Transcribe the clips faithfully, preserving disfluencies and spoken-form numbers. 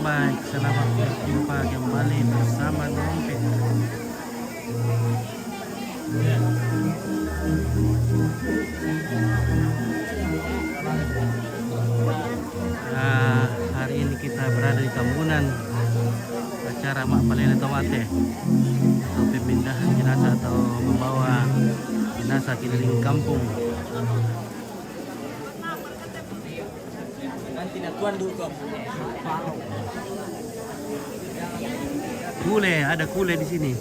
Baik, selamat berjumpa kembali bersama Nompet. Nah, hari ini kita berada di Tambunan, acara Mak Palele Tawate, atau pemindahan jenazah atau membawa jenazah keliling kampung. Nanti na tuan dulu. Kule, ada kule di sini.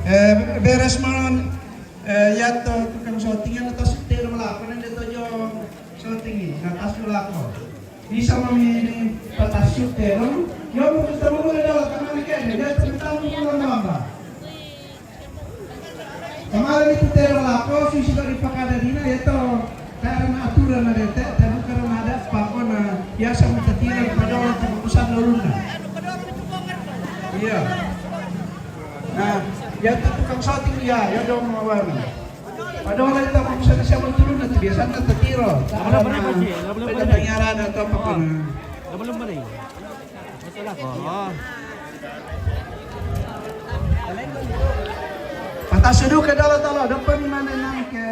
Eh, beres malam, eh, ya to tukang syuting yang atas hotel malah, pernah dia to jo syuting ni, atas malah ko. Bisa mami ini patas syuting, yo mau ketemu boleh dah, karena ni kan dia tentang bulan lama. Kamari mi tutera lako, sisi ko ipakada dina, ya to. Karena aturan ada te, tapi karena ada pakona biasa minta tiran pada orang keputusan lalu na. Iya. Nah, ya to tukang syuting ya, ya dong mawar. Pada orang itu keputusan siapa turun nanti biasa nanti tiro. Apa-apa ni, Pak Cik? Apa-apa ni? Penyaran atau apa kena. Apa-apa ni? Oh. Patah sudu ke dalam talo, depan mana nang ke